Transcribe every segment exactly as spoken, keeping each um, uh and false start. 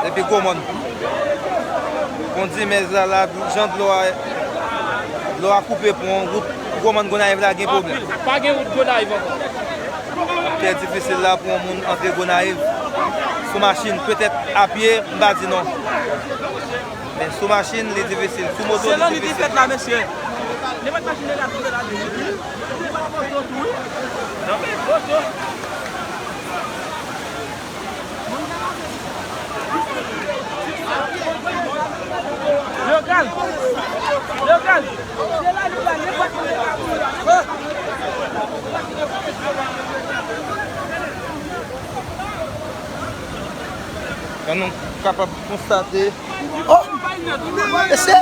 Depi Gwomòn. Pon Dimèz la, la, jan dlo a, dlo a koupe pon, wout Gwomòn Gonayiv la gen pwoblèm. Anpil, pa gen wout Gonayiv ankò. Trè difisil la pou yon moun antre Gonayiv sou machin, petèt a pye, m pa di non. Men sou machin, li difisil. Sou moto, li difisil. Se nan li ki fèt la, mesye. Nenpòt machin de la, tonbe la, de. Lokal! Lokal! Kan nou kapab konstate. Oh! Mesye!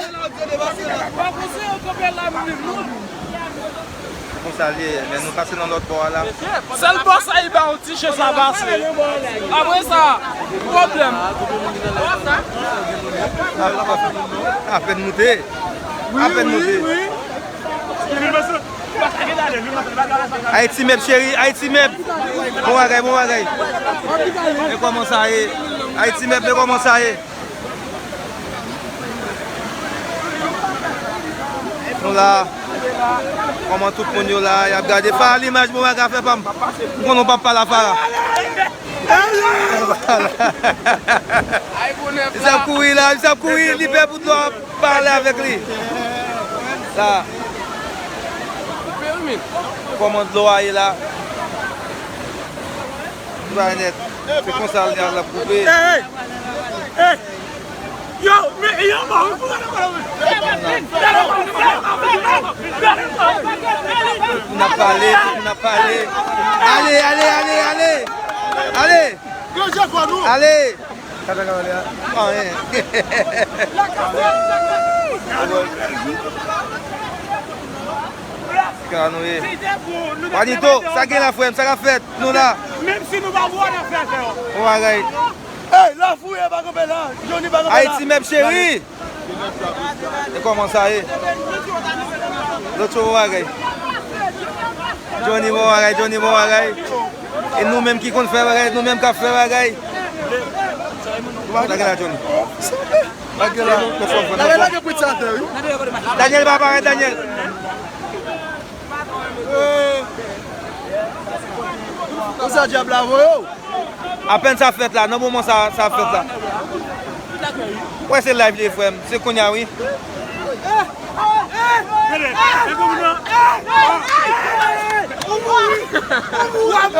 Konsa l ye, men nou pase nan lòt bò a la. Sèl bò sa, li ba yon ti chans a pase. Apre sa, pwoblèm. Apèn moute. Apèn moute. Ayiti mèb, cheri, Ayiti mèb. Bon bagay, bon bagay. Men kòman sa ye? Ayiti mèb, men kòman sa ye? Nou la, kòman tout moun yo la, y ap gade Fara Limaj, bon bagay, afè pa m. M konnen w p ap pale a Fara. Misye ap kouri la, misye ap kouri, li pè pou dlo a pale avèk li. Sa. Kòman dlo a ye la? Tout bagay nèt. Se konsa l ap koupe. Yo, men, yo, bon, pou gade, bon, bon. N ap pale, n ap pale. Ale, ale, ale, ale. Ale. Ale. Sa ta ka ale a? Anyen. Ka nou ye. Juanito, sa gen la, frè m, sa k ap fèt? Nou la. Menm si nou pa bon, n ap fè afè yo. Bon bagay. Ey, la fouye pa kanpe la. Johnny pa kanpe la. Ayiti mèb cheri. E kòman sa ye? Lòt yo bon bagay. Johnny bon bagay, Johnny bon bagay. E nou menm ki konn fè bagay, nou menm k ap fè bagay. Lage la, Johnny. Lage la. Lage, lage kwit sa atè, wi. Daniel pa parèt, Daniel. Konsa dyab la voye w. Apèn sa fèt la, nan moman sa, sa fèt la. Wè se live li ye, frè m. Se kounye a, wi. W ap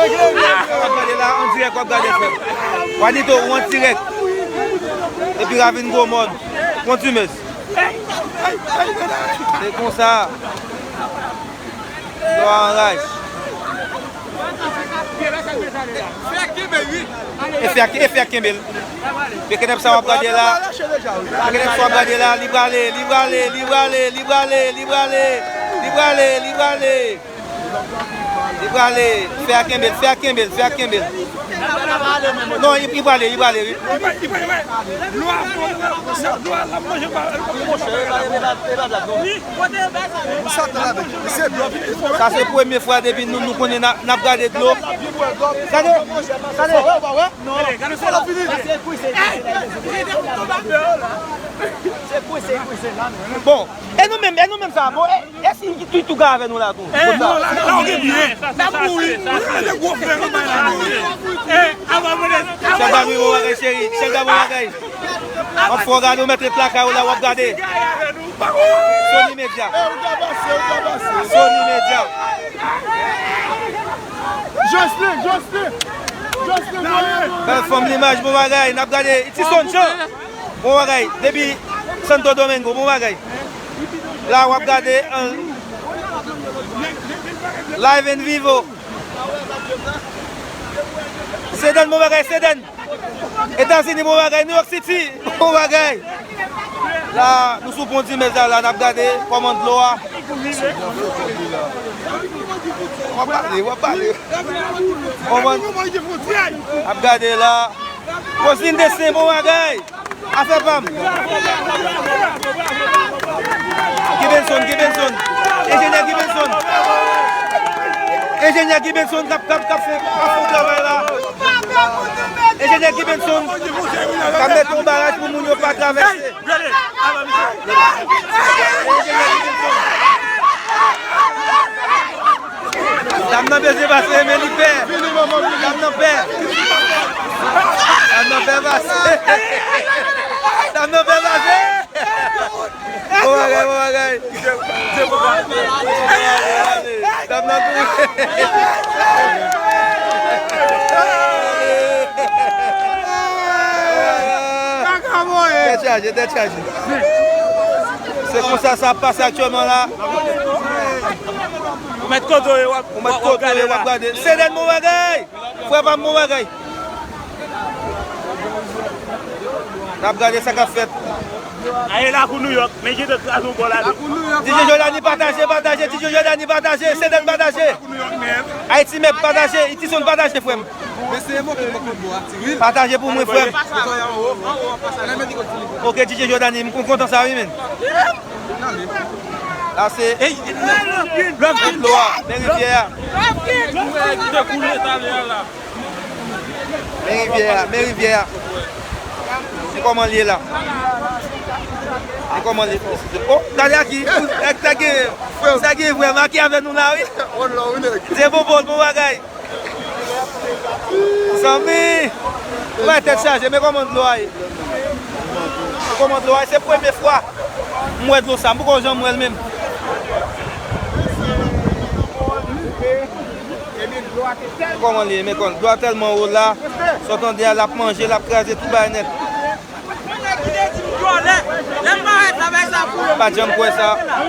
gade la, an dirèk w ap gade, frè m. Juanito, ou an dirèk. Depi Ravin Gwomòn, Pon Dimèz. Se konsa. Yo anraj. E fè a, e fè a kenbe l. Peketèp sa w ap gade la. Peketèp sa w ap gade la. Li prale, li prale, li prale, li prale, li prale. Li prale, li prale. Li prale. Fè a kenbe l, fè a kenbe l, fè a kenbe l. Non, li, li prale, li prale, wi. Sa se premye fwa depi nou, nou konnen n a, n ap gade dlo. Gade, gade. Bon, e nou menm, e nou menm sa, bon, e, e si Twitou ka avè nou la tou? E, non, la, la, ou gen byen. N ap mouri. Ou gen de gwo frè anba la. E, avan mwen de. Chèf Dami, bon bagay, cheri. Chèf Dami, bon bagay. W ap fè w gade, w mèt ret lakay ou la, w ap gade. Sony Media. Sony Media. Jocelyn, Jocelyn. Jocelyn, Jocelyn. Bèl fanm limaj, bon bagay. N ap gade. Tison Jean. Bon bagay. Depi Santo Domingo, bon bagay. La, w ap gade, euh, live en vivo. Sedan, bon bagay, Sedan. Etazini, bon bagay. New York City, bon bagay. La, nou sou Pon Dimèz la, la, n ap gade kòman dlo a. W ap pale, w ap pale. Kòman ap gade la. Roseline Destin, bon bagay. Afè pa m. Gibenson, Gibenson. Enjenyè Gibenson. Enjenyè Gibenson k ap, k ap, k ap fè, k ap fè yon travay la. Enjenyè Gibenson k ap mete yon baraj pou moun yo pa travèse. Enjenyè Gibenson. Dam nan bezwen pase, men li pè. Dam nan pè. Dam nan pè pase. Dam nan pè pase. Bon bagay, bon bagay. Dam nan tou. Tèt chaje, tèt chaje. Se konsa sa ap pase aktyèlman la. Ou mèt kote w ye, w ap, w ap gade la. Sedèn, bon bagay. Frè pa m, bon bagay. N ap gade sa k ap fèt. Aye, lakou Nouyòk, men ki te kraze yon bò la. D J Jordany, pataje, pataje, D J Jordany, pataje, Sedèn, pataje. Ayiti Mèb, pataje, Itison, pataje, frè m. Pataje pou mwen, frè m. Ok, D J Jordany, m kontan sa, wi, men. La se dlo a, men rivyè a. Men rivyè a, men rivyè a. Se kòman l ye la. Se kòman l ye. Oh, gade aki. Sa gen, sa gen vrèman aki avè nou la, wi. Se bon, bon, bon bagay. Zanmi, ou wè tèt chaje, men kòman dlo a ye. Men kòman dlo a ye, se premye fwa m wè dlo sa, m poko janm wè l menm. Men kòman li ye, men kòman dlo a tèlman wo la, sa w tande a, l ap manje, l ap kraze tout bagay nèt. Pa janm kwè sa,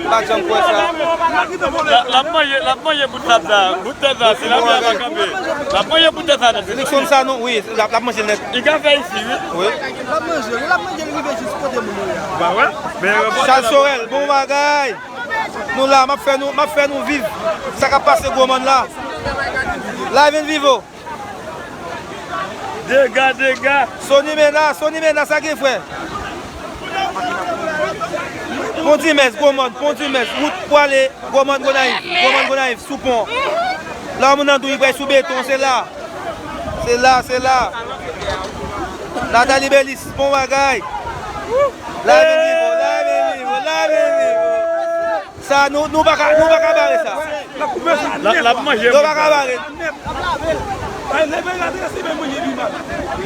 pa janm kwè sa. L ap manje, l ap manje bout sab sa, bout tè sa, si l ap kanpe. L ap manje bout tè sa nèt. Nixon sa non, wi, l ap, l ap manje l nèt. Li ka fè isi, wi. Wi. L ap manje, l ap manje, li rive jis kote moun yo ye a. Ba wè. Charles Sorel, bon bagay. Nou la, m ap fè nou, m ap fè nou viv sa k ap pase Gwo Mòn la. Live in vivo. Dega, dega. Sony Mena, Sony Mena, sa gen frè? Pon Dimès, Gwo Mòn, Pon Dimès, wout pou ale Gwo Mòn, Gonayiv, Gwo Mòn, Gonayiv, sou pon. La moun nan dou, li pral sou beton, se la. Se la, se la. Nathalie Belis, bon bagay. Live in vivo, live in vivo, live in vivo. Sa, nou, nou pa ka, nou pa ka bare sa. L ap, l ap manje. Nou pa ka bare.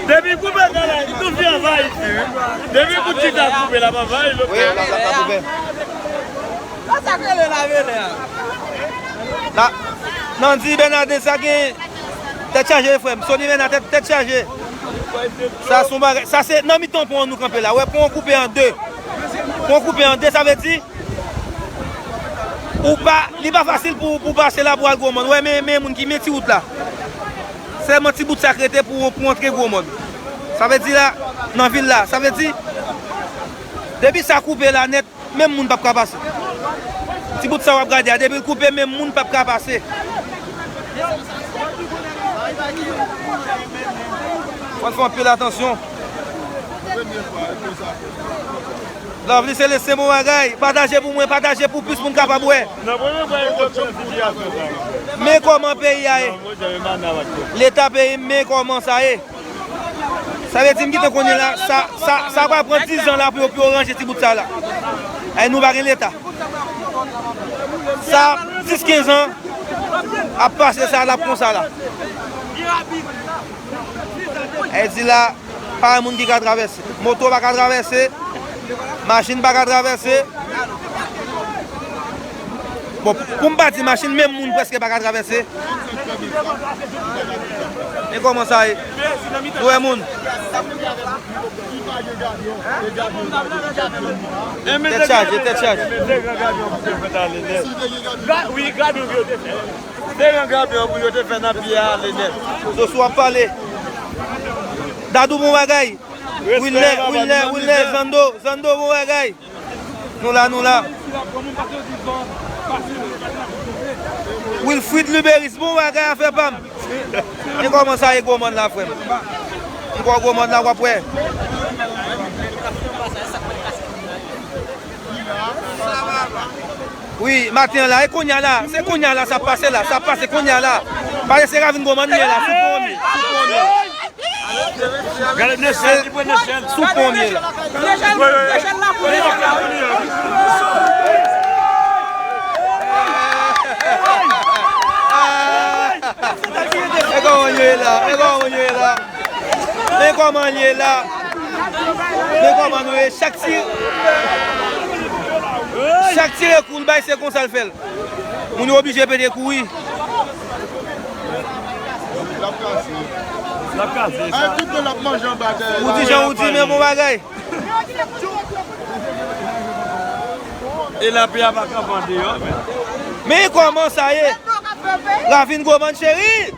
Depi koupe sa la, li tou fè anvayi isi, wi. Depi bout chita koupe, l ap anvayi lòt. Wi, l ap, l ap koupe. Sa k rele lavele a? La, Nandy Bernardin, sa gen tèt chaje, frè m. Sony Mena, tèt, tèt chaje. Sa se yon bagay, sa se nan mitan pon an nou kanpe la. Wè, pon an koupe an de. Pon an koupe an de, sa vle di, ou pa, li pa fasil pou, pou pase la pou al Gwo Mòn. Wè, men, men moun ki men ti wout la. Sèlman ti bout sa k rete pou, pou antre Gwo Mòn. Sa vle di la, nan vil la. Sa vle di, depi sa koupe la nèt, menm moun p ap ka pase. Ti bout sa w ap gade a, depi l koupe, menm moun p ap ka pase. Fò n fè anpil atansyon. Lovely Celestin, bon bagay. Pataje pou mwen, pataje pou plis moun kapab wè. Men kòman peyi a ye. Leta peyi m, men kòman sa ye. Sa vle di m gentan konnen la, sa, sa, sa pral pran diz an la pou yo, pou yo ranje ti bout sa la. Ay, nou pa gen leta. Sa, dis kenz an ap pase sa, l ap konsa la. Ay, di la, pa gen moun ki ka travèse. Moto pa ka travèse. Machin pa ka travèse. Bon, pou m pa di machin, menm moun prèske pa ka travèse. Men kòman sa ye? Nou wè moun. Tèt chaje, tèt chaje. Wi, gade yon videyo te fè. Se yon gabyon pou yo te fè nan pye a ale nèt. Sosou ap pale. Dadou, bon bagay. Wilner, Wilner, Wilner, Zando, Zando, bon bagay. Nou la, nou la. Wilfrid Liberis, bon bagay, afè pa m. Men kòman sa ye Gwo Mòn la, frè m? M kwè Gwo Mòn la, w ap wè. Wi, maten an la, e kounye a la, se kounye a la, sa ap pase la, sa ap pase kounye a la. Pale se ravin Gwo Mòn li ye la, sou pon li, sou pon li. Gade nechèl, li pran nechèl. Sou pon m ye la. E kòman nou ye la? E kòman nou ye la? Men kòman nou ye la? Men kòman nou ye? Chak ti, chak ti rekou l bay, se konsa l fè l. Moun yo oblije pete kouri. L ap kraze. L ap kraze, sa. Ou di jan ou di, men bon bagay. E lapè a pa kanpe andeyò, men. Men kòman sa ye? Ravin Gwo Mòn cheri!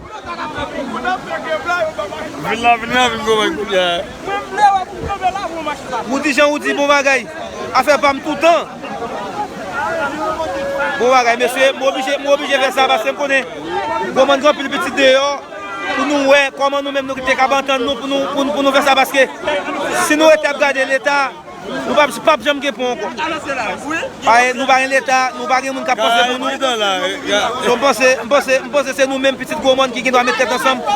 Vin la, vin la, vin Gwo Mòn kounye a. Ou di jan ou di, bon bagay. Afè pa m toutan. Bon bagay, mesye, m oblije, m oblije fè sa paske m konnen Gwo Mòn gen anpil pitit deyò. Pou nou wè kòman nou menm nou te kab antann nou pou nou, pou, pou nou fè sa, paske si nou rete ap gade leta, nou p ap, p ap janm gen pon ankò. Paske nou pa gen leta, nou pa gen moun k ap panse pou nou. So, m panse, m panse, m panse se nou menm pitit Gwo Mòn ki gen dwa met tèt ansanm pou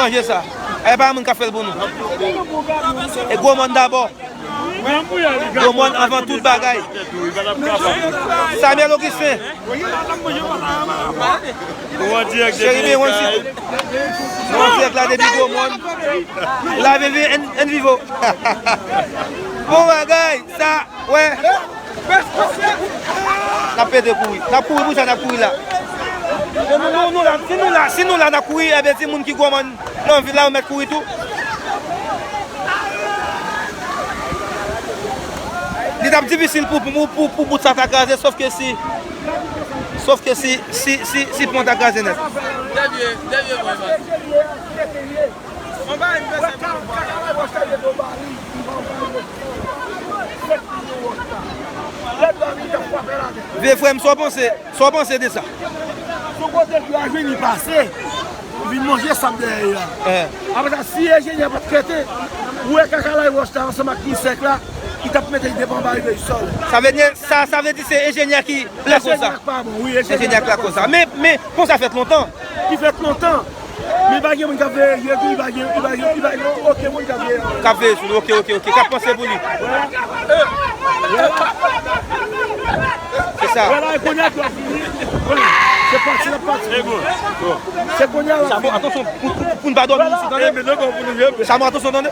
ranje sa. E pa moun k ap fè l pou nou. E Gwo Mòn dabò. Gwo Mòn anvan tout bagay. Samuel Augustin. Cheriben Juancito. Nou an dirèk la depi Gwo Mòn. Live en, en, en vivo. Bon bagay, sa, wè. N ap pete kouri. N ap kouri pou sa, n ap kouri la. Nou, nou, nou la, si nou la, si nou la, n ap kouri, ebyen, timoun ki Gwo Mòn nan vil la, yo mèt kouri tou. Li t ap difisil pou, pou, pou, pou bout sa ta kraze, sòf ke si, sòf ke si, si, si, si pon ta kraze nèt. Vye frè m, sa w panse? Sa w panse de sa? Sou kote dlo a jwenn li pase, vin manje sab dèyè a. Apre sa, si enjenyè pa t rete, ou wè kakalay wòch la ansanm ak misèk la, li t ap mete li devan anba rive sòl. Sa vle di, sa, sa vle di se enjenyè ki lakòz sa. Enjenyè k pa bon, wi, enjenyè k lakòz sa. Men, men, pon sa fèt lontan. Li fèt lontan. Men pa gen moun k ap veye, li pa gen, li pa gen, li pa gen okenn moun k ap veye. K ap veye sou li, oke, oke, oke. K ap panse pou li. Se sa. Vwala, e kounye a dlo a fini. Vwala. Se pati, l ap pati. Se kounye a l ap fini. Chamo, atansyon, pou, pou, pou n pa dòmi isit, tande. Chamo, atansyon, tande.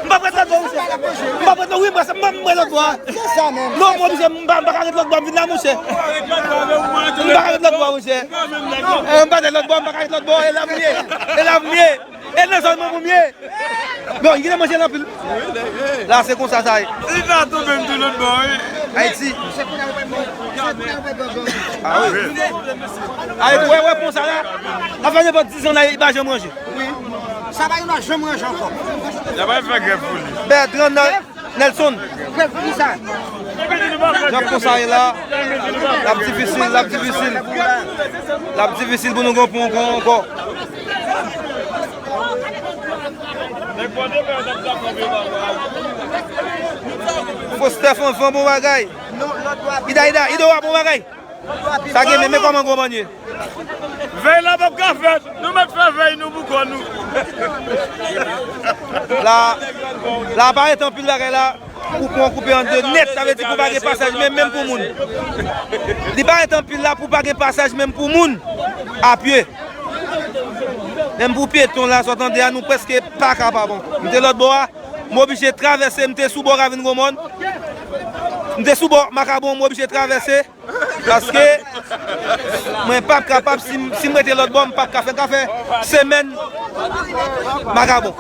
M p ap ret lòt bò, monchè. M p ap ret lòt, wi, m prese, m, m ret lòt bò a. Se sa menm. Non, m oblije, m pa, m pa ka ret lòt bò, m vin la, monchè. M pa ka ret lòt bò, monchè. Eh, m pa ret lòt bò, m pa ka ret lòt bò, e la m ye. E la m ye. E nan zòn mwen pou m ye. Bon, li gen manje l anpil. La, se konsa sa ye. Li ta tonbe m tou lòt bò, wi. Ayiti. Ah, wi. Ayiti, wè, wè, pon sa la. Sa fè nenpòt diz an la, li pa janm ranje. Wi. Sa pa gen dwa janm ranje ankò. Y a pa fè grèv pou li. Bertrand Nel-, Nelson. Grèv pou kisa? Jan konsa ye la, l ap difisil, l ap difisil. L ap difisil pou nou gen pon ankò, ankò. Fo Steph anvan, bon bagay. Ida, Ida, Ida, bon bagay. Sa gen men, men kòman Gwo Mòn ye? Vèy la p ap ka fèt. Nou mèt fè vèy nou pou kò nou. La, la pa ret anpil bagay la. Pou pon koupe an de nèt, sa vle di pou pa gen pasaj menm, menm pou moun. Li pa ret anpil la pou pa gen pasaj menm pou moun a pye. Menm pou pyeton la, sa w tande a, nou prèske pa kapab ankò. M te lòt bò a, m oblije travèse, m te sou bò Ravin Gwo Mòn. M te sou bò Makabon, m oblije travèse. Paske mwen p ap kapab, si m, si m rete lòt bò, m p ap ka fè, ka fè semèn Makabon.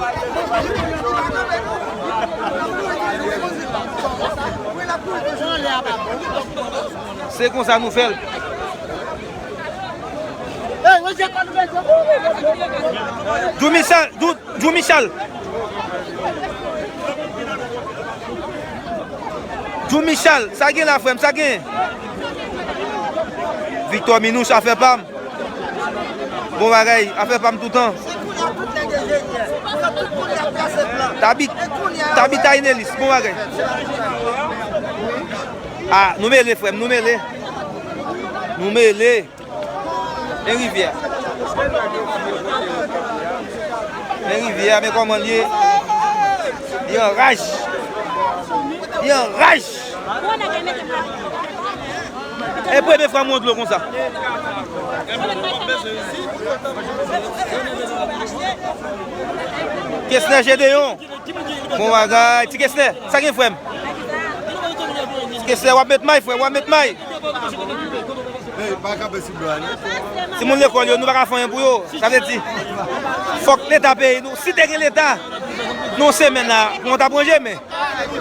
Se konsa nou fè l. Djou Michel, Djou, Djou Michel. Djou Michel, sa gen la, frè m, sa gen? Victor Minouche, afè pa m. Bon bagay, afè pa m toutan. Tabit, Tabita Inelis, bon bagay. Ah, nou mele, frè m, nou mele. Nou mele. Men rivyè a. Men rivyè a, men kòman l ye. Li an raj. Li an raj. E premye fwa m wè dlo konsa. Kesnè Jedeyon. Bon bagay. Ti Kesnè, sa gen frè m? Ti Kesnè, w ap met may, frè, w ap met may. Timoun lekòl yo, nou pa ka fè anyen pou yo. Sa vle di, fòk Leta peyi nou. Si te gen Leta, nan yon semèn la, nou t ap ranje, men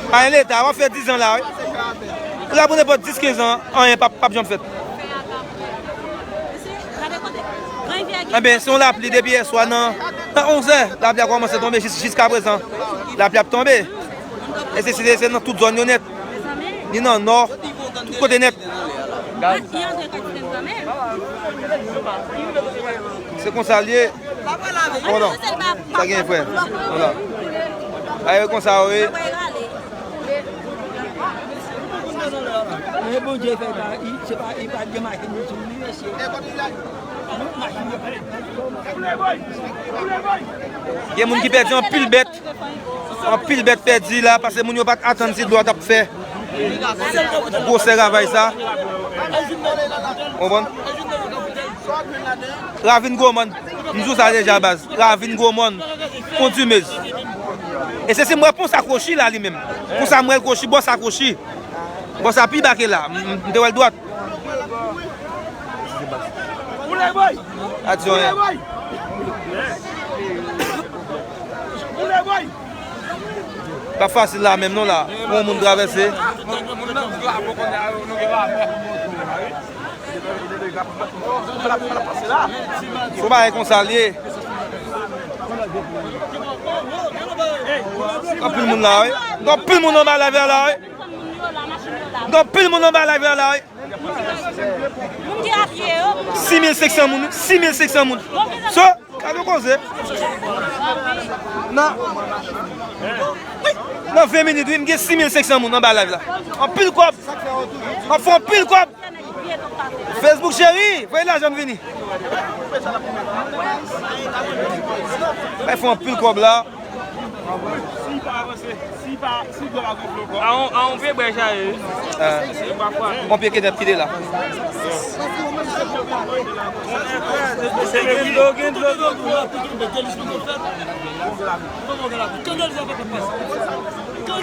pa gen Leta, w ap fè dizan la, wi. Ou la pou nenpòt dis kenz an, anyen p ap, p ap janm fèt. Enben, se yon lapli depi yèswa nan, nan onzè, lapli a kòmanse tonbe jis, jiskaprezan. Lapli ap tonbe. E se, se, se nan tout zòn yo nèt. Ni nan nò, tout kote nèt. Se konsa l ye. Hold on. Sa gen frè. Hold on. Aye konsa wi. Men Bondye fè pa, i, se pa, i pa gen machin sou li, mesye. Gen moun ki pèdi anpil bèt. Anpil bèt pèdi la, paske moun yo pa t atann si dlo a t ap fè gwosè ravaj sa. Konprann? Ravin Gwo Mòn. M di w sa deja, baz. Ravin Gwo Mòn. Pon Dimez. E se si m wè pon sa kwochi la, li menm. Pon sa m wè l kwochi, bò sa kwochi. Bò sa pi ba ke la. M, m, m te wè l dwat. Aksyon, hein. Pa fasil la menm non la. Pou yon moun travèse. Fò bagay konsa l ye. Anpil moun la, wi. Anpil moun anba live la, wi. Anpil moun anba live la, wi. Sis mil senk san moun, sis mil senk san moun. So, gade koze. Nan, nan ven minit, wi, m gen sis mil senk san moun anba live la. Anpil kòb. M ap fè anpil kòb. Facebook cheri, voye lajan m vini. Bay fè anpil kòb la. Si pa avanse, si pa, si dlo pa gonfle ankò. A yon, a yon vye bwè chaje, wi. Yon pye kenèp kite la. Se gen dlo, gen dlo, gen dlo.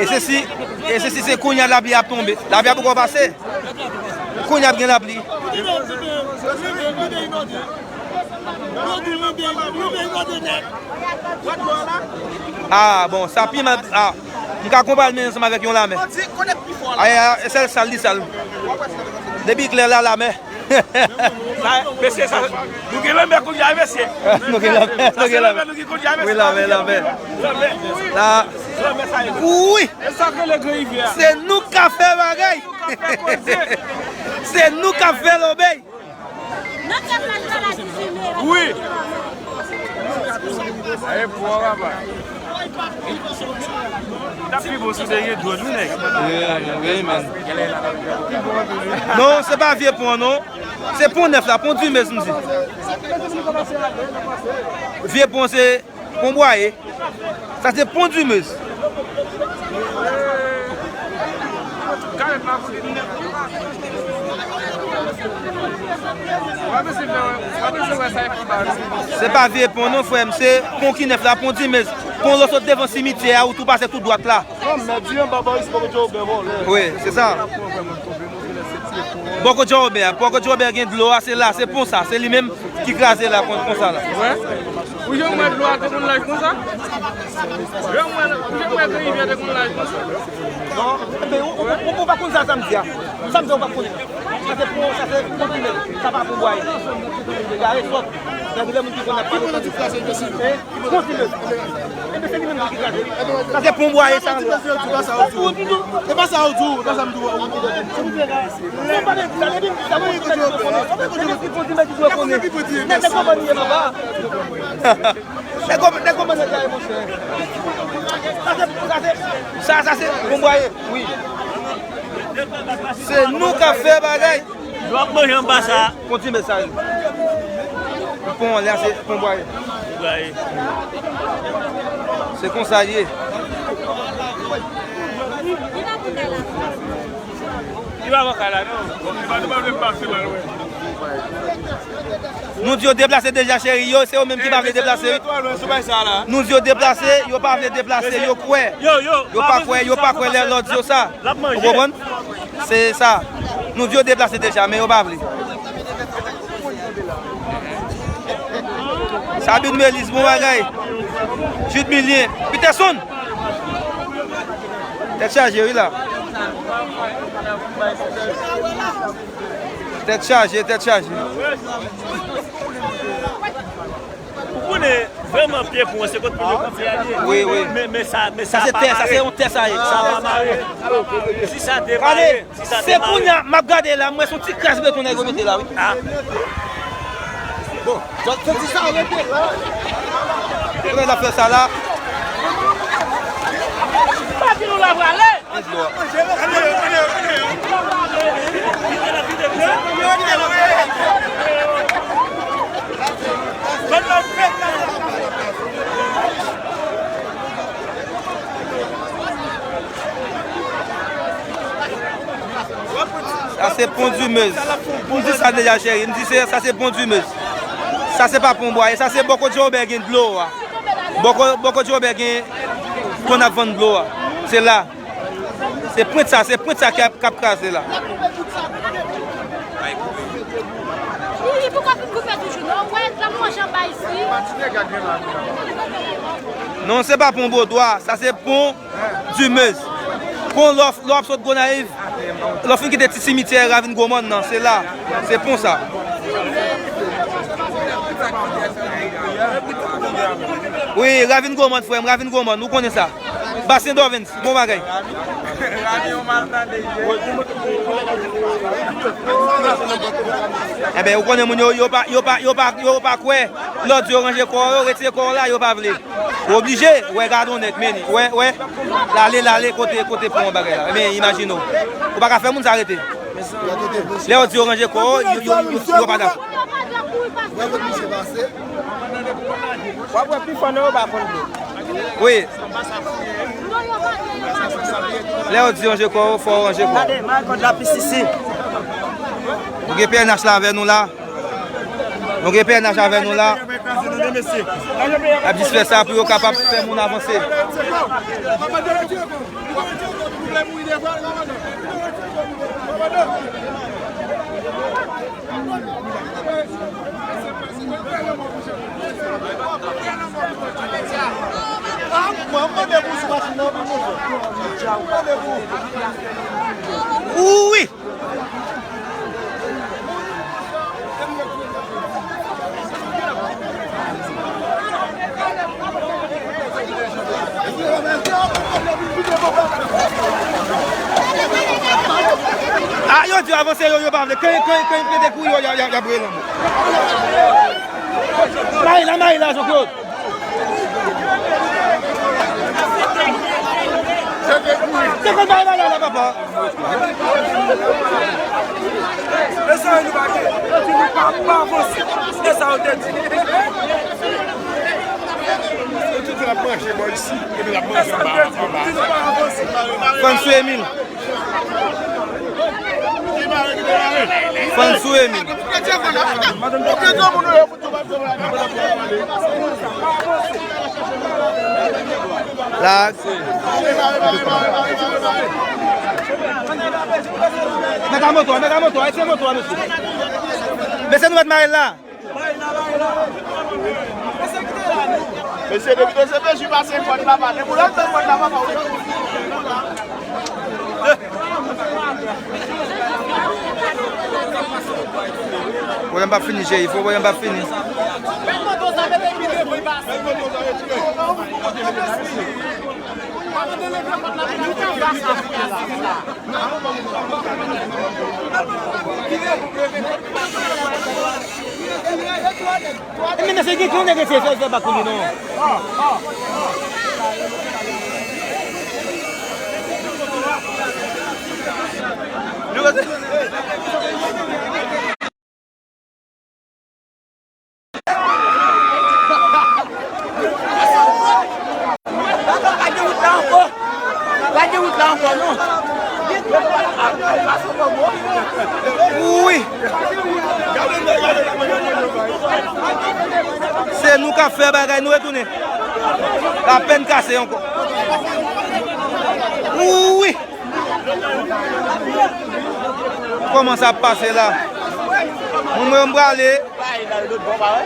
E se si, e se si se kounye a lapli ap tonbe. Lapli a poko pase. Kounye a ap gen lapli. Ah, bon, sa pi mal. Ah, m ka konpare l men ansanm avèk yon lamè. Ay, ay, sèl sal, li sal. Depi klè la, lamè. Mesye, sa, nou gen lanmè kounye a, mesye. Nou gen lanmè, nou gen lanmè. Wi, lanmè, lanmè. La. Wi. Se nou k ap fè bagay. Se nou k ap fè lobey. Wi. T ap pi bon si w te gen dwòn, wi, nèg. Wi, wi, man. Non, se pa vye pon, non. Se pon nèf la, pon Dimez, m di. Vye pon, se pon Bwaye. Sa se pon Dimez. Se pa vye pon non, frè m, se pon ki nèf la, pon Dimez. Pon lè w sot devan simityè a, ou tou pase tou dwat la. Non, men di anba Moris bò kote Obè vòlè. Wi, se sa. Bò kote Obè a, bò kote Obè gen dlo a, se la, se pon sa, se li menm ki kraze la kon, konsa la. Wè? Ou janm wè dlo a te konn laj konsa? Ou janm wè, ou janm wè Gran Rivyè te konn laj konsa? Non, men ou, ou, ou, ou pa konn sa, sa m di a. Sa m di a, ou pa konnen. Sa se pon, sa se pon Dimez, sa pa pon Bwaye. Gade sòt. Gade lè moun ki konn ap pale konsa. Pon Dimez. Enben, se li menm ki kraze. Sa se pon Bwaye sa. E pa sa ou di. E pa sa ou di. E pa sa m di. Nèg kòman li ye, papa? Nèg kòman, nèg kòman nèg la ye, monchè? Sa se, sa se, sa, sa se pon Bwaye, wi. Se nou k ap fè bagay. Yo ap manje anba sa. Kontinye sa. Pon, lè se pon bwaye. Bwaye. Se konsa l ye. Li pa pran kay la, non. Li pa, li pa vle pase la, wi. Nou di yo deplase deja, cheri. Yo, se yo menm ki pa vle deplase, wi. Nou di yo deplase, yo pa vle deplase. Yo kwè. Yo, yo, yo pa kwè, yo pa kwè lè lòt di yo sa. Ou konprann? Se sa. Nou di yo deplase deja, men yo pa vle. Sabine Mélisse, bon bagay. Jude Milien. Peterson. Tèt chaje, wi, la. Tèt chaje, tèt chaje. Ou konnen, vrèman, pye pou mwen, se kot pou yo kanpe a ye. Wi, wi. Men, men sa, men sa, sa se tè, sa se yon tè, sa ye. Sa pa mare. Si sa te mare, si sa te mare. Se kounye a, m ap gade la, m wè se yon ti kras beton nèg yo mete la, wi. Ah. Bon, John, se ti sa, rete la. Kounye a, l ap fè sa la. Pa di nou la prale. Sa se pon Dumez. M di sa deja, cheri. M di se, sa se pon Dumez. Sa se pa pon bwaye. Sa se bò kote Jobè gen dlo a. Bò ko-, bò kote Jobè gen kòn ap vann dlo a. Se la. Se pwent sa, se pwent sa k ap, k ap kraze la. Li, li poko fin koupe toujou, non? Ou wè, l ap lonje anba isi. Non, se pa pon Bodwa, sa se pon Dumez. Pon lè w, lè w ap sot Gonayiv, lè w fin kite ti simityè Ravin Gwo Mòn nan, se la. Se pon sa. Wi, Ravin Gwo Mòn, frè m, Ravin Gwo Mòn, ou konnen sa. Basen Dòvens, bon bagay. Enben, ou konnen moun yo, yo pa, yo pa, yo pa, yo pa kwè. Lè w di yo ranje kò yo, retire kò w la, yo pa vle. Ou oblije, wè, gade w nèg, men, wè, wè. L ale, l ale, kote, kote pon bagay la. Men, imajine w. Ou pa ka fè moun sa rete. Lè yo di yo ranje kò yo, yo, yo, yo, yo pa dakò. W ap wè pifò nan yo pa konn dlo. Wi. Lè yo di ranje kò yo, fò w ranje kò w. Gade, mwen kont la pis isi. Nou gen P N H la avè nou la. Nou gen P N H avè nou la. Ap jis fè sa pou yo kapab fè moun avanse. Wi! A, yo di avanse, yo, yo pa vle. Ken, ken, ken, ken, de kou, yo, y a, y a, y a brele lanmò. Mayi la, mayi la, Jean-Claude. Se konn bagay la, la, papa. E sa yo nou pa gen. Yo di nou pa, pa avanse. E sa yo te di. Yo te di l ap manje bò isi, epi l ap manje anba, anba. Fann sou Emil. Fann sou Emil. La. Mèt a moto a, mèt a moto a, ese moto a, mesye. Mesye, nou mèt mare l la. Mesye, depi D C P J pase pòt la pa, depi w rantre pòt la pa, pa ou. Pwoblèm p ap fini, cheri. Fò pwoblèm p ap fini. E men, mesye, gen ki yon nèg ese fè, fè bak pou li, non. Wi. Se nou k ap fè bagay, nou retounen. Lapèn kase ankò. Wi. Kòman sa ap pase la? Moun mwen, m prale.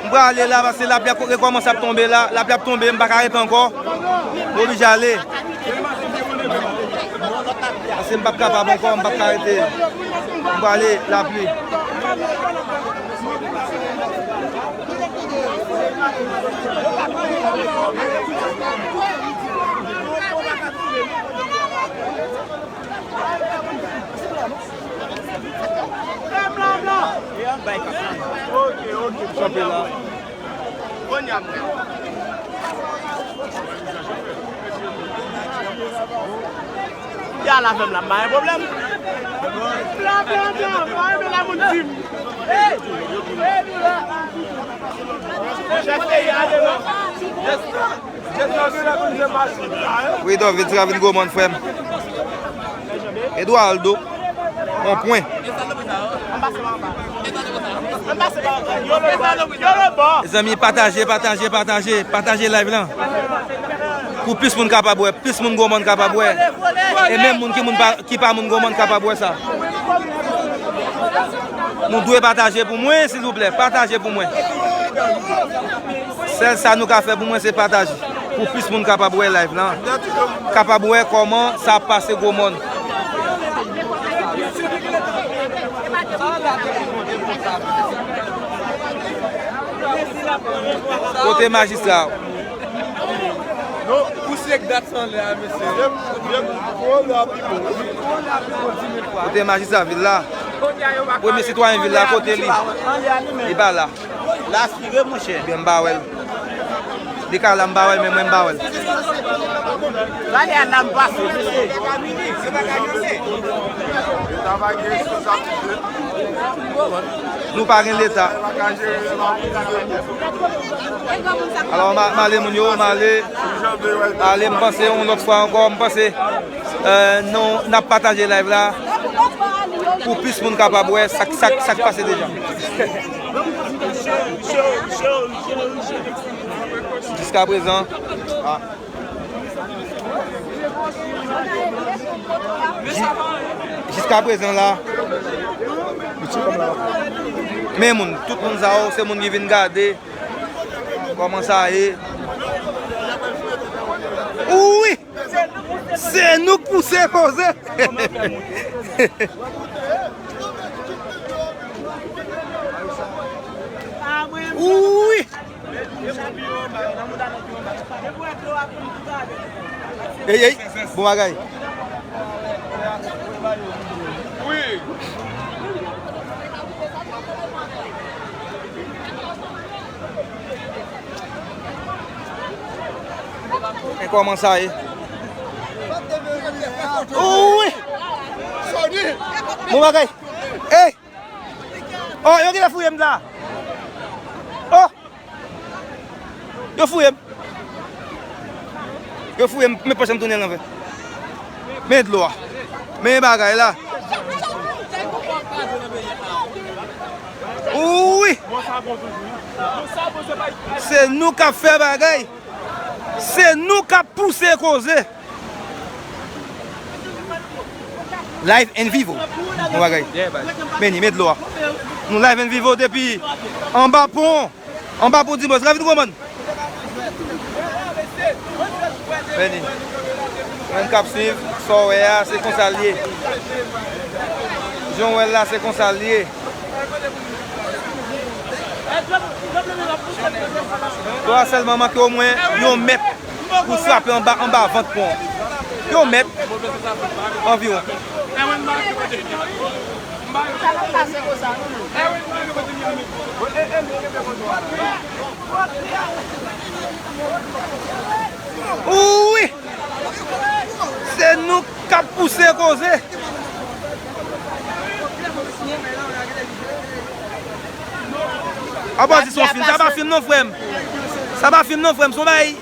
M prale la, paske lapli ap rekòmanse ap tonbe la. Lapli ap tonbe, m pa ka rete ankò. M oblije ale. Paske m p ap kapab ankò, m p ap ka rete. M prale, lapli. Kanpe la. Ya la fè m la, m pa gen pwoblèm. Chèf peyi a devan. Wi, Dovin, sa vin gwo mòn, frè m. Eduardo, on pwen. Mezanmi, pataje, pataje, pataje, pataje live lan. Pou plis moun kapab wè, plis moun gwo mòn kapab wè. E menm moun ki moun pa, ki pa moun gwo mòn kapab wè sa. Nou dwe pataje pou mwen, silvouplè. Pataje pou mwen. Sèl sa nou ka fè pou mwen, se pataje. Pou plis moun kapab wè live lan. Kapab wè kòman sa ap pase gwo mòn. Kote majistra? Non, ou si ek dat san lè a, mesye. Kote majistra vil la? Premye sitwayen vil la, kote li? Li pa la. L asire, monchè. Ebyen, m pa wè l. Li ka la, m pa wè l, men mwen, m pa wè l. Gade a la m pase, mesye. Nou pa gen leta. Alò, m a-, m ale, moun yo, m ale. M ale, m panse yon lòt fwa ankò, m panse, euh, nou, n ap pataje live la pou plis moun kapab wè sa k, sa k, sa k pase deja. Jiska prezan, a. Ji-, jiska prezan la. Men moun, tout moun sa yo, se moun ki vin gade kòman sa ye. Wi! Se nou k pouse koze. Wi! Ey, ey, bon bagay. Men kòman sa ye? Wi! Bon bagay. Ey! Oh, yo genlè fouye m la. Oh! Yo fouye m. Yo fouye m, men pòch la m tounen l anvè. Men dlo a. Men bagay la. Wi! Se nou k ap fè bagay. Se nou k ap pouse koze. Live and vivo. Bon bagay. Men ni, men dlo a. Nou live and vivo depi anba pon. Anba pon Dimòs. Ravin Gwo Mòn. Men ni. Moun k ap swiv, sa w wè a, se konsa l ye. Jan w wè l la, se konsa l ye. Dlo a sèlman manke omwen yon mèt pou l frape anba, anba vant pon an. Yon mèt anviwon. Wi! Se nou k ap pouse koze. Apa di se yon fim? Sa pa fim non, frè m. Sa pa fim non, frè m. Se yon bagay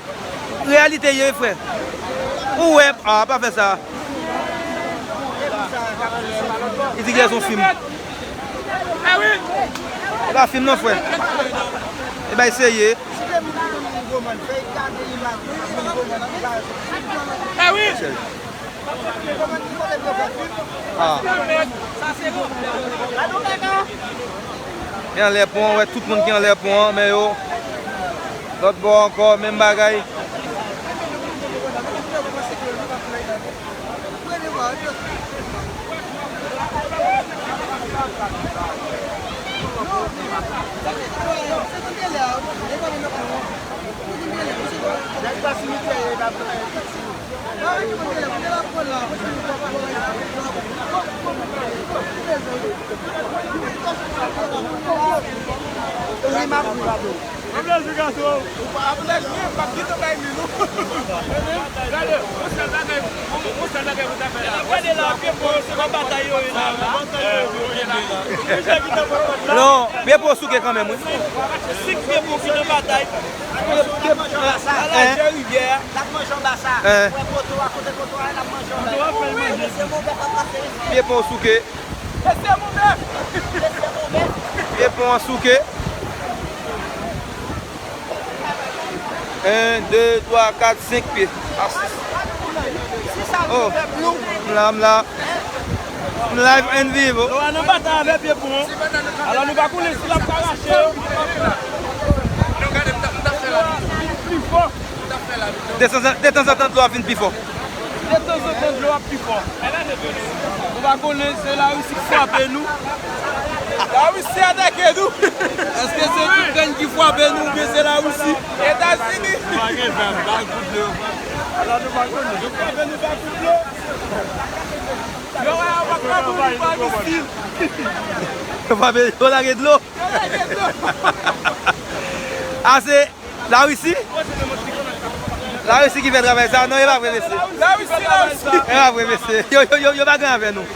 reyalite ye, frè. Ou wè, a, pa fè sa. Li di gen yon fim. E pa fim non, frè. E bay serye. Ah. Li anlè pon an, wè tout moun ki anlè pon an, men yo lòt bò ankò, menm bagay. Mwen plezi gason. Ou pa ap laj mwen, m ap gentan bay li non. Gade, yon sèl bagay, yon sèl bagay pou ta fè la. Gade la, pye pon yo, se nan batay yo ye la. Non, pye pon souke kanmenm, wi. Senk pye pon ki nan batay. Ala jè rivyè a. L ap manje anba sa. Wè poto a, kote poto a, l ap manje anba. Wi, mesye, mon bèf ap pase. Pye pon souke. Mesye, mon bèf. Mesye, mon bèf. Pye pon an souke. En, de, twa, kat, senk pye. A sis. Oh, m la, m la. M live and vivo. Nou ann batay avè pye pon an. Alò nou pa konnen si l ap ka rache yo. Pli fò. Detanzantan, dlo ap vin pi fò. Detanzantan, dlo ap pi fò. Nou pa konnen se Larisi k frape nou. Larisi atake nou. Èske se Ikrèn ki frape nou oubyen se Larisi? Etazini. Nou pa gen zam, ba kout dlo. Ala nou pa konnen. Yo frape nou ba kout dlo. Yo wè, yo pa frape nou ba misil. Yo frape, yo lage dlo. Yo lage dlo. Ase. Larisi? Larisi ki fè travay sa? Non, e pa vre, mesye. Larisi, Larisi. E pa vre, mesye. Yo, yo, yo, yo pa gen avè nou.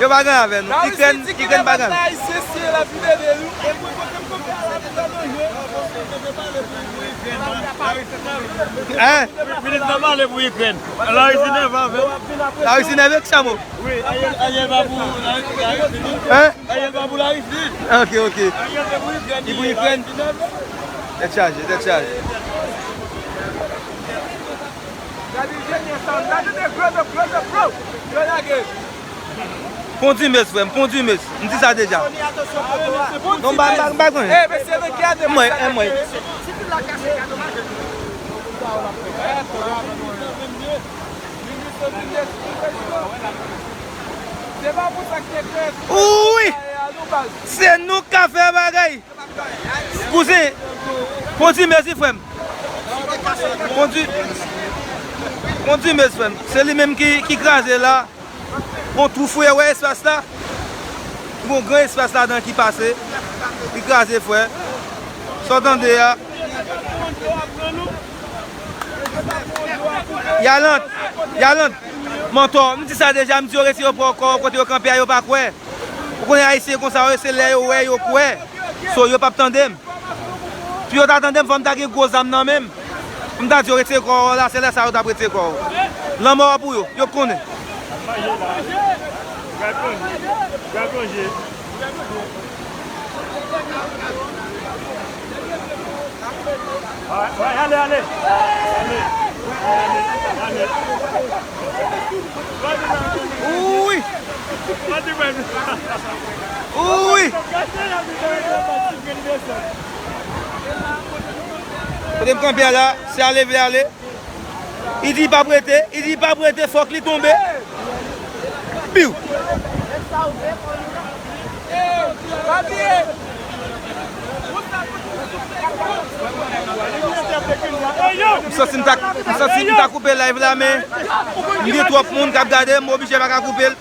Yo pa gen avè nou. Ikrèn, Ikrèn pa gen. Larisi di ki lè pèp ayisyen siye l ap vin ede nou. Hein? Minis nan pale pou Ikrèn. Larisi nève avè l. Larisi nève, ki sa mo? Wi, Ariel, Ariel pa pou Larisi. Hein? Ariel pa pou Larisi. Ok, ok. Ariel se pou Ikrèn. Li pou Ikrèn. Tèt chaje, tèt chaje. Gade ingénieur sa, gade de gro, de gro, de gro. Yo lage. Pon Dimez, frè m, pon Dimez. M di sa deja. Non, m pa, m pa, m pa konnen. Eh, mesye, men gade. Mwen, mwen. Wi! Se nou k ka fè bagay. Kouzen, pon Dimez wi, frè m. Pon Di-, pon Dimez, frè m. Se li menm ki, ki kraze la. Gon twou fouye, wè espas la. Gon gran espas ladan ki pase. Li kraze, frè. Sa w tande a? Yalant, Yalant, Mantò, m di sa deja, m di yo retire yo pran kò yo kote yo kanpe a, yo pa kwè. Ou konnen Ayisyen konsa yo ye, se lè yo wè, yo kwè. So, yo p ap tande m. Pou yo ta tande m, fò m ta gen gwo zam nan men m. M ta di yo retire kò yo la, se lè sa a yo t ap retire kò yo. Lanmò a pou yo, yo konnen. Ale, ale. Ale, ale, ale. Wi! Wi! Kote m kanpe a la, se ale vle ale. Li di li p ap rete, li di li p ap rete, fòk li tonbe. Piw! M santi m ta, m santi m ta koupe live la, men m gen twòp moun k ap gade m, m oblije pa ka koupe l.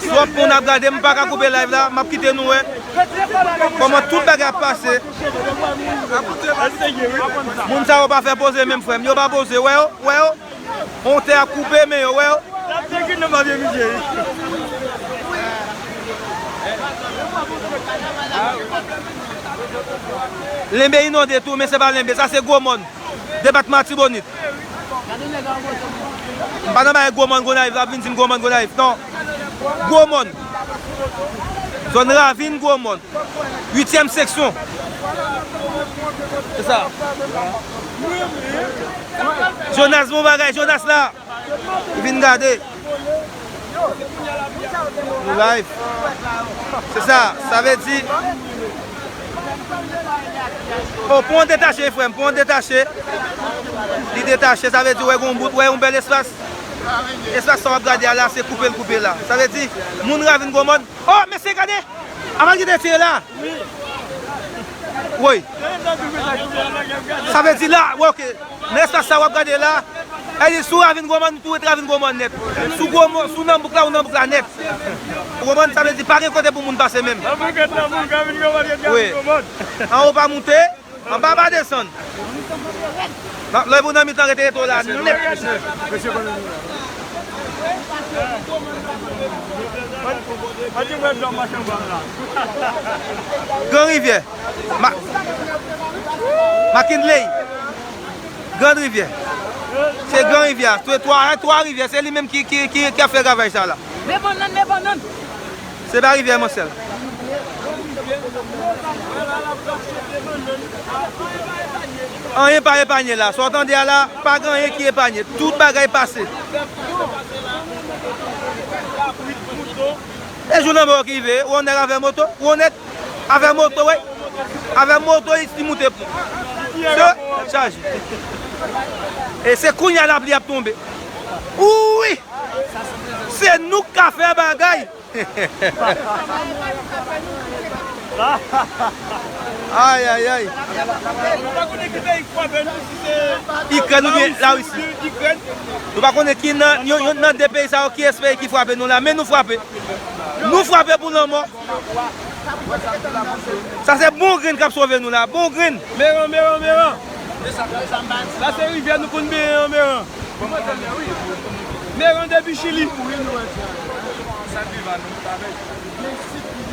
Twòp moun ap gade m, m pa ka koupe live la, m ap kite nou wè kòman tout bagay ap pase. Moun sa yo pa fè poze menm, frè m, yo pa poze, wè yo, wè yo. Yon tè ap koupe men yo, wè yo. Lenbe inonde tou, men se pa Lenbe, sa se Gwo Mòn, depatman Latibonit. M pa nan bagay Gwo Mòn Gonayiv, la vin di m Gwo Mòn Gonayiv. Non. Gwo Mòn. Zòn Ravin Gwo Mòn. Uityèm seksyon. Se sa. Jonas, bon bagay, Jonas la. Li vin gade. Nou live. Se sa, sa vle di. Oh, pran detache, frè m, pran detache. Li detache, sa vle di, wè, gon bout, wè, yon bèl espas. Espas sa w ap gade a la, se koupe l koupe la. Sa vle di, moun Ravin Gwo Mòn. Oh, mesye, gade! Avan ki te tire la? Wi. Sa vle di la, wi, ok. Nan espas sa w ap gade la, e di sou Ravin Gwo Mòn, ou tou ret Ravin Gwo Mòn nèt. Sou Gwo Mòn, sou nan bouk la, ou nan bouk la nèt. Ou konprann? Sa vle di, pa gen kote pou moun pase menm. Wi. Anwo pa moute. Anba pa desann. Lè pou nan mitan rete, rete w la nèt. Gran Rivyè. Ma-, McKinley. Grand Rivyè. Se Gran Rivyè. Se twa, twa rivyè. Se li menm ki, ki, ki, ki ap fè travay sa la. Men bannann, men bannann. Se pa rivyè Mansèl. Anyen pa epanye la. Sa w tande a la, pa gen anyen ki epanye. Tout bagay pase. E jou lanmò ki rive, ou onèt avè moto, ou onèt avè moto, wi. Avè moto, li moute pon. Se chaje. E se kounye a lapli ap tonbe. Wi! Se nou k ka fè bagay. Ay, ay, ay. Ikrèn oubyen Larisi? Nou pa konnen ki nan, yon, yon nan de peyi sa yo, kiyès peyi ki frape nou la, men nou frape. Nou frape pou lanmò. Sa se bon grenn k ap sove nou la, bon grenn. Meran, meran, meran. Sa se rivyè nou konn benyen an, meran. Meran depi Chili.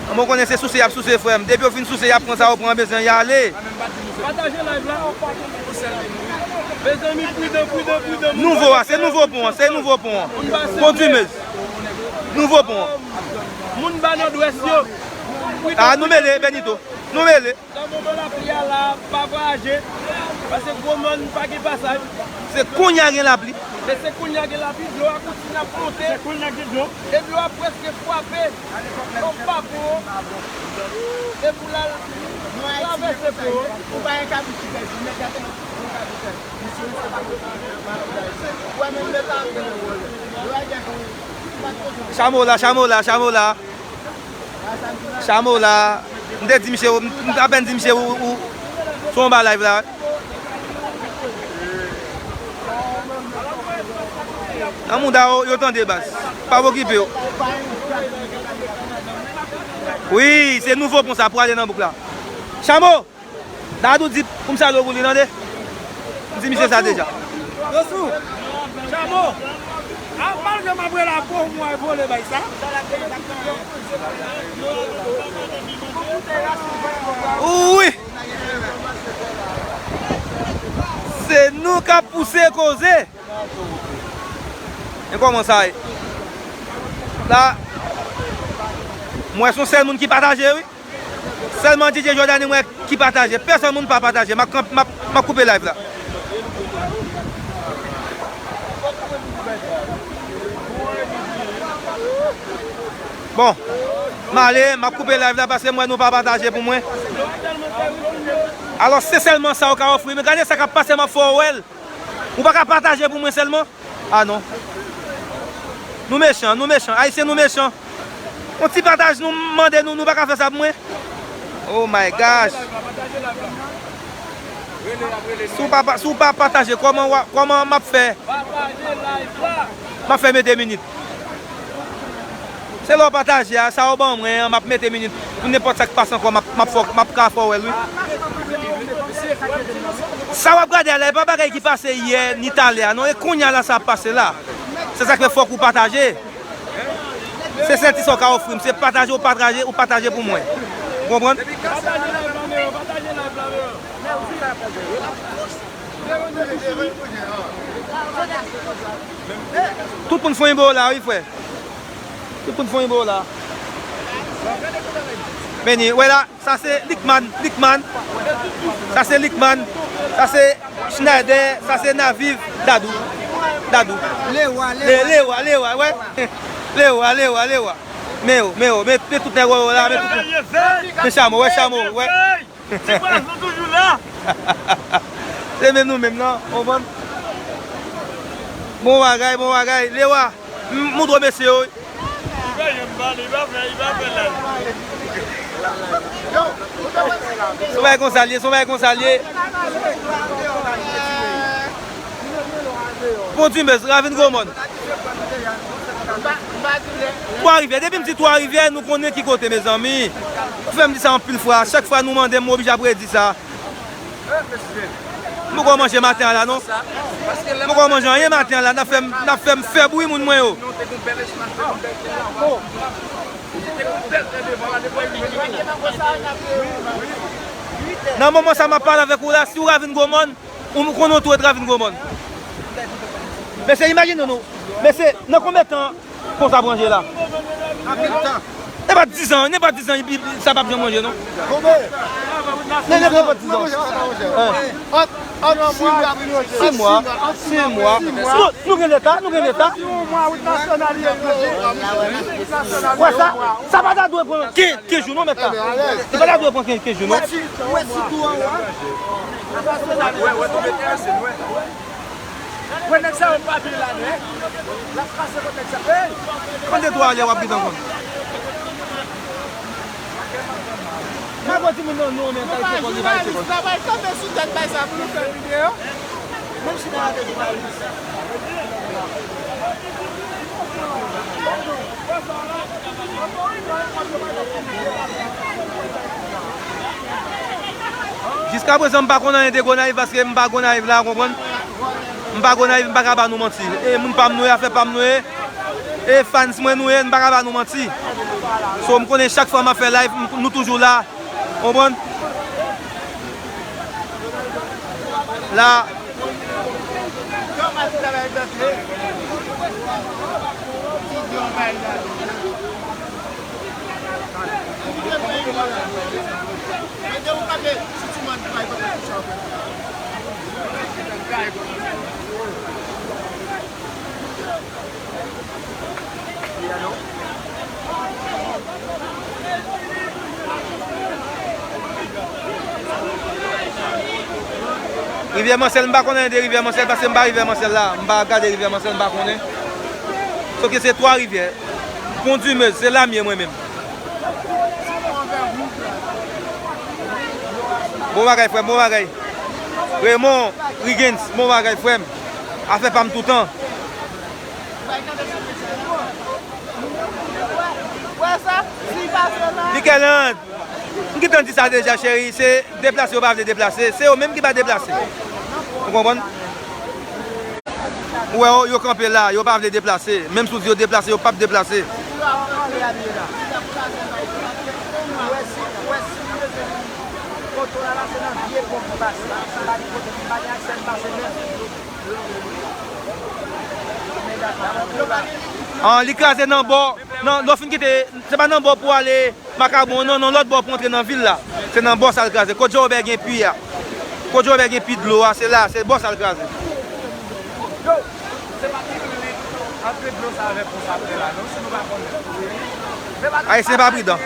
Mwen konnen se souse y ap souse, frè m. Depi yo fin souse, y ap pran sa yo pran, bezwen y ale. Pataje live la. Mezanmi, pridan, pridan, pridan. Nouvo a, se nouvo pon an, se nouvo pon an. Pon Dumez. Nouvo pon an. Moun ba Nòdwès yo. Ah, nou mele, Benito. Nou mele. Nan moman lapli a la, pa vwayaje. Paske Gwo Mòn pa gen pasaj. Se kounye a gen lapli. E se kounye a gen lapli, dlo a kontinye ap monte. Se kounye a gen dlo. E dlo a prèske frape yon pa pon. E pou l al travèse pon an. Chamo la, chamo la, chamo la. Chamo la. M te di misye, m, m apèn di misye ou, ou, se yon ba live la. Nan mouda yo, yo tande baz. Pa okipe yo. Wi, se nouvo pon sa pou ale nan bouk la. Chamo! Dadou di pou m salye w pou li, tande? M di misye sa deja. Dosou! Chamo! A, malgre m ap rele a gwo mwa e vole bay sa. Wi! Se nou k ap pouse koze. Men kòman sa ye? La, m wè se yon sèl moun ki pataje, wi. Sèlman D J Jordany m wè ki pataje. Pèsòn moun pa pataje. M ap kanp-, m ap, m ap koupe live la. Bon, m ale, m ap koupe live la paske m wè nou pa pataje pou mwen. Alò, se sèlman sa w ka ofri. Men gade sa k ap pase, m ap fè w wè l. Ou pa ka pataje pou mwen sèlman? Ah non. Nou mechan, nou mechan. Ayisyen, nou mechan. Yon ti pataj nou mande nou, nou pa ka fè sa pou mwen? Oh my gosh. Si w pa, pa, si w pa pataje, kòman w a, kòman m ap fè? M ap fè mete minit. Se lè w pataje a, sa w ban mwen an, m ap mete minit. Pou nenpòt sa k pase ankò, m ap, m ap fè w, m ap ka fè w wè l, wi. Sa w ap gade a la, e pa bagay ki pase yè ni talè a, non, e kounye a la sa ap pase la. Se sa k fè fòk ou pataje. Se sèl ti sa w ka ofri m, se pataje, ou pataje, ou pataje pou mwen. Ou konprann? Tout moun fon ibo la, wi, frè. Tout moun fon ibo la. Meni, wè la, sa se Likman, Likman. Sa se Likman. Sa se Schneider, sa se Naviv, Dadou. Dadou. Lewa, Le- Lewa. Lewa, Lewa, wè. Lewa, Lewa, Lewa. Men yo, men yo, men, men tout nèg yo la, men tout. Men chamo, wè chamo, wè. Ti pwazon toujou la. Se menm nou menm nan, konprann? Bon bagay, bon bagay. Lewa, m- montre mesye yo. Li pa janm pale, li pa fè, li pa fè live. Se yon bagay konsa l ye, se yon bagay konsa l ye. Pon Dimèz, Ravin Gwomòn. Twa Rivyè, depi m di Twa Rivyè, nou konnen ki kote, mezanmi. Ou fè m di sa anpil fwa, chak fwa nou mande m, m oblije ap redi sa. M poko manje maten an la, non. M poko manje anyen maten an la, n ap fè m, n ap fè m fè bri moun mwen yo. Nan moman sa m ap pale avèk ou la, si w Ravin Gwomòn, ou konnen w tou ret Ravin Gwomòn. Mesye, imajine nou. Mesye, nan konbyen tan konsa ap ranje la? Anpil tan. Nenpòt dizan, nenpòt dizan, epi sa p ap janm ranje, non. Konbyen? Nenpòt dizan. Ant, ant sis mwa, sis mwa. Nou, nou gen leta, nou gen leta. Wè sa, sa pa ta dwe pran kenz, kenz jou, non, mèt la. Li pa ta dwe pran kenz, kenz jou, non. Wè, wè, tou mete anse, wè. Wè nèg sa yo pa byen la, non. L ap pase kot nèg sa. Hey! Konn de twa lè w ap gentan konn. Pa gwo timoun nan non, men pa ese konn li, pa ese konn. Sa pral kanpe sou tèt bay sa pou nou fè videyo. Menm si nan ate jounalis. Jiska prezan, m pa konn anyen de Gonayiv paske m pa Gonayiv la, konprann? M pa Gonayiv, m pa ka ba nou manti. E moun pa m nou ye, afè pa m nou ye. E fans mwen nou ye, m pa ka ba nou manti. So, m konnen chak fwa m ap fè live, m- nou toujou la. Konprann? La. Rivyè Mansèl, m pa konnen de Rivyè Mansèl, paske m pa Rivyè Mansèl la, m pa gade Rivyè Mansèl, m pa konnen. Soke se Twa Rivyè. Pon Dimèz, se la m ye mwen menm. Bon bagay, frè m, bon bagay. Raymond Rigens, bon bagay, frè m. Afè pa m toutan. Wè sa? Si pase la. Micheland, m gentan di sa deja, cheri. Se deplase yo pa vle deplase. Se yo menm ki pa deplase. Ou konprann? Ou wè yo, yo kanpe la, yo pa vle deplase. Menm si w di yo deplase, yo p ap deplase. An, li kraze nan bò, nan, lè w fin kite, se pa nan bò pou ale Makabon, non, non, lòt bò pou antre nan vil la. Se nan bò sa l kraze. Kot Jewobè gen pi a. Kot Jewobè gen pi dlo a, se la, se bò sa l kraze. Yo, se pa tout moun li antre dlo sa avèk yon sapè la, non, si nou pa konnen. Ayisyen pa pridan.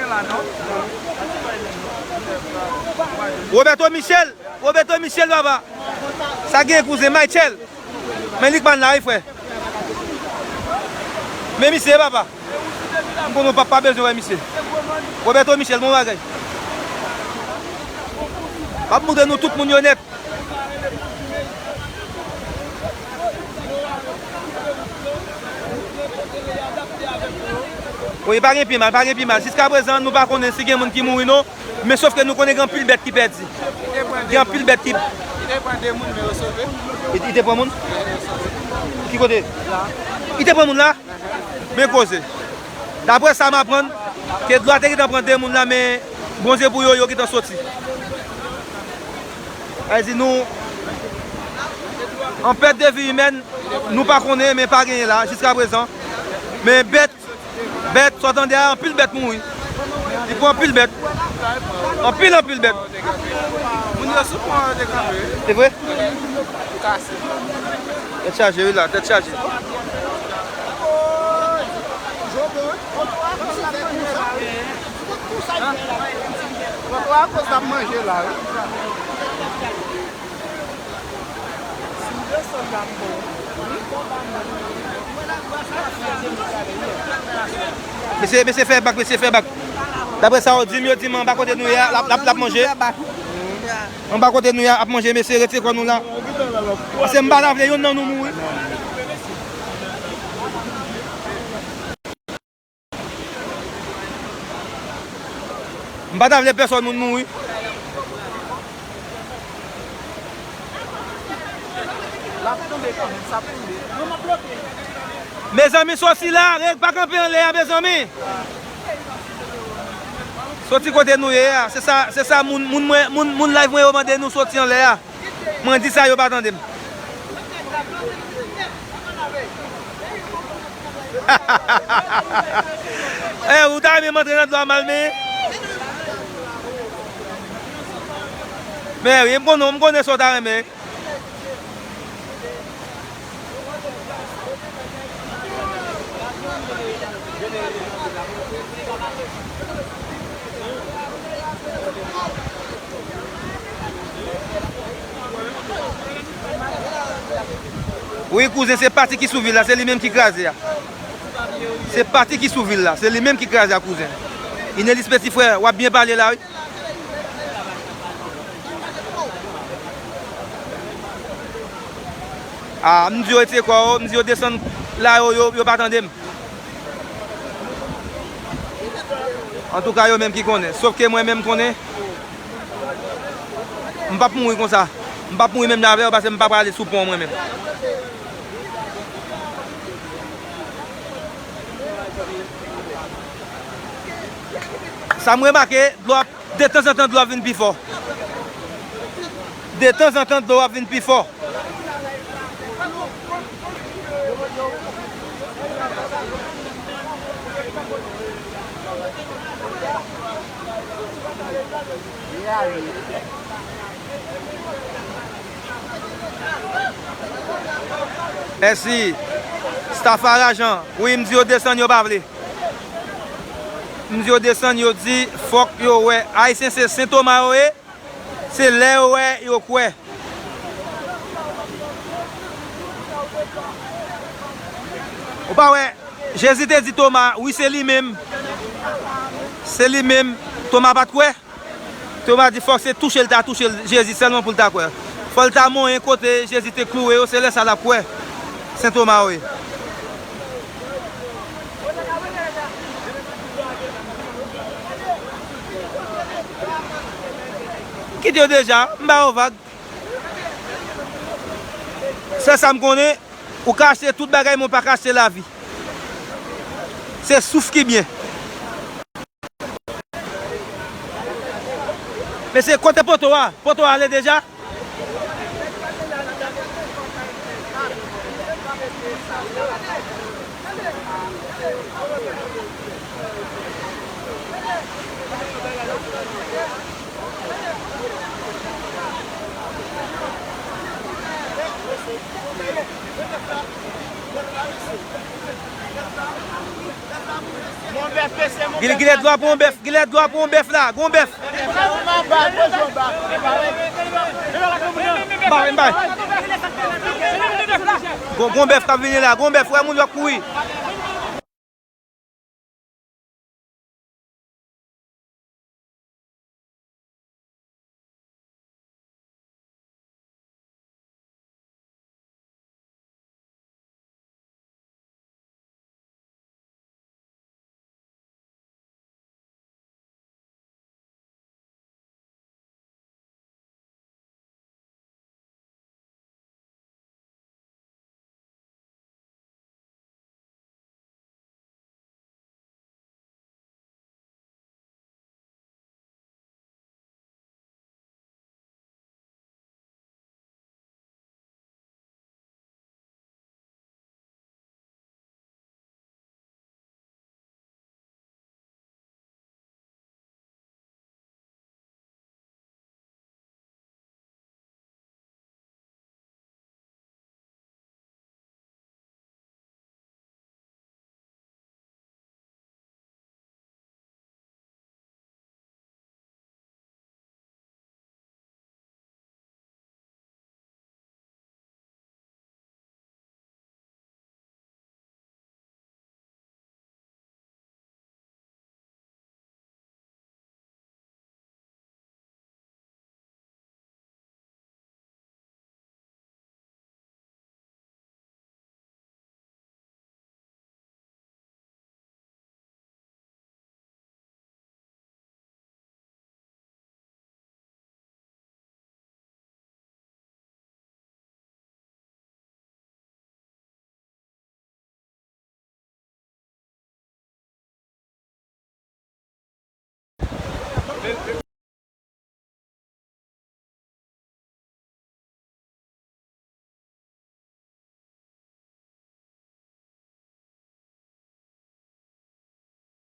Roberto Michel, Roberto Michel, papa. Sa gen kouzen Michel. Men Likman la, wi, frè. Men misye, papa. M konnen w p ap pa bezwen wè misye. Roberto Michel, bon bagay. M ap montre nou tout moun yo nèt. Wi, pa gen pi mal, pa gen pi mal. Jiska prezan, nou pa konnen si gen moun ki mouri, non. Men sòf ke nou konnen gen anpil bèt ki pèdi. Gen anpil bèt ki. Li te pran de moun, men yo sove. Li, li te pran moun? Ki kote? La. Li te pran moun la? Men koze. Daprè sa m aprann, ke dlo a te gentan pran de moun la, men Bondye pou yo, yo gentan soti. Sa vle di nou, An pèt de vi imèn, nou pa konnen, men pa genyen la, jiska prezan. Men bèt, bèt, sa w tande a, anpil bèt mouri. Li pran anpil bèt. Anpil, anpil bèt. Moun yo sou pon yo te kanpe. Se vre? Tèt chaje, wi la, tèt chaje. Twotwa akoz l ap manje la, wi. Mesye, mesye fè bak, mesye fè bak. Daprè sa yo di m, yo di m anba kote nou ye a, l ap, l ap, l ap manje. Anba kote nou ye a, ap manje, mesye, retire kò nou la. Paske m pa ta vle youn nan nou mouri. M pa ta vle pèsòn moun mouri. L ap tonbe kanmenm, sa tonbe. Mezanmi, soti la, reg pa kanpe anlè a, mezanmi. Soti kote nou ye a, se sa, se sa moun, moun mwen, moun, moun live mwen yo mande nou soti anlè a. Mwen di sa, yo pa tande m. Eh, ou ta renmen m antre nan dlo a m al menyen? Men wi, m konnen, m konnen sa w ta renmen. Wi, kouzen, se pati ki sou vil la, se li menm ki kraze a. Se pati ki sou vil la, se li menm ki kraze a, kouzen. Inelis, peti frè, w ap byen pale la, wi. Ah, m di yo retire kò yo, m di yo desann la, yo, yo, yo pa tande m. Antouka, yo menm ki konnen. Sof ke mwen menm konnen, m p ap mouri konsa. M p ap mouri menm jan avè yo, paske m pa prale sou pon mwen menm. Sa m remake, dlo ap, detanzantan dlo ap vin pi fò. Detanzantan dlo ap vin pi fò. Mèsi. Staff a rajan. Wi, m di yo desann, yo pa vle. M di yo desann, yo di fòk yo wè. Ayisyen se Sen Toma yo ye. Se lè yo wè, yo kwè. Ou pa wè, Jezi te di Toma, wi, se li menm. Se li menm. Toma pa t kwè. Toma di fòk se touche l ta touche l, Jezi sèlman pou l ta kwè. Fò l ta monyen kote Jezi te klouwe yo, se lè sa l ap kwè. Sen Toma yo ye. Kite yo deja, m ba yo vag. Sèl sa m konnen, ou ka achte tout bagay, men ou pa ka achte lavi. Se souf ki byen. Mesye, kote poto a? Poto a ale deja? Gilè, gilè dlo a pou yon bèf, gilè dlo a pou yon bèf la, gon bèf. Ba, ba. Gon, gon bèf k ap vini la, gon bèf, wè moun yo ap kouri.